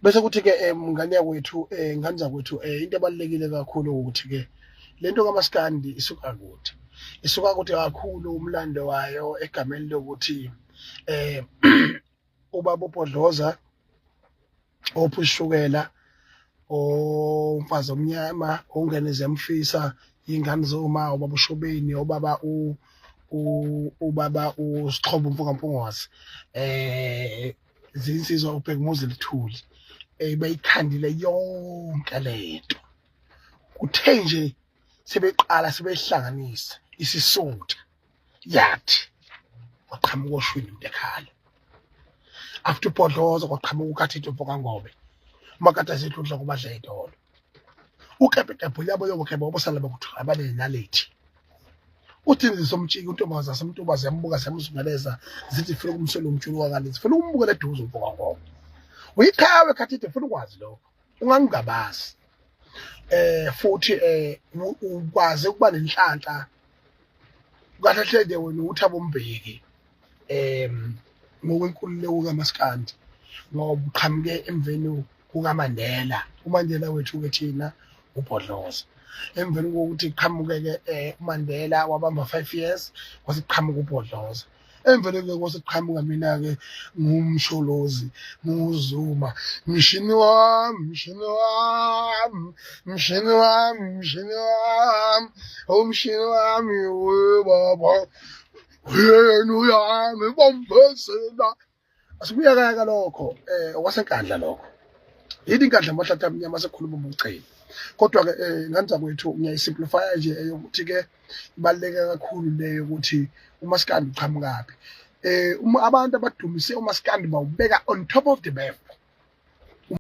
Bese kuthi-ke ngane yakwethu, ngane zakwethu, into ebalulekile kakhulu ukuthi-ke lento kaMaskandi isuka kude, isuka kude kakhulu umlando wayo egameni lokuthi ubaba uBhodloza ophushukela omfazi omnyama ongene ziyamfisa ingane zoma ubaba uShobeni obaba ubaba uSixhobo mfokaMpungose zinsizwa uBhekumuzi Luthuli bayikhandile yonke lento. Kuthe nje sebeqala sebehlanganisa isisutha yathi kwaqhamuka oshwini umuntu ekhala after ubhodlozo kwaqhamuka ukhathitho mfokaNgobe umakade azidludla kubadla idolo ukebhekebhe yabo yobukebe obusala bokuthiwa abanenalethi uthi ngizomtshika untombaza asemntobaza yambuka siyamzungeleza zithi funa ukumsela umtshulu wakalezi funa ukumbukela eduze umfokaNgobe uyiqhawe khathide funa ukwazi lokho ungangingabazi futhi ukwazi ukuba nenhlanhla kahle hle nje wena uThabo Mbeki ngokwenkululeko kaMaskandi ngoba uqhamuke emveni kukaMandela. UMandela wethu-ke thina uBhodloza. Emveni kokuthi kuqhamuke-ke uMandela wabamba 5 years, kwase kuqhamuka uBhodloza. Emveni-ke kwase kuqhamuka mina-ke nguMsholozi, nguZuma, mshini wami, mshini wami, mshini wami, mshini wami, umshini wami we baba, yena uyami bombezela. Asikuyakayaka lokho, okwasenkandla lokho. Yini inkandla amahlathi amnyama sekhuluma ubuceli. Kodwa-ke ngane zakwethu ngiyayisimplifya nje eyokuthi-ke ibaluleke kakhulu leyo ukuthi umaskandi uqhamukaphi. Uma abantu abadumise umaskandi bawubeka on top of the map.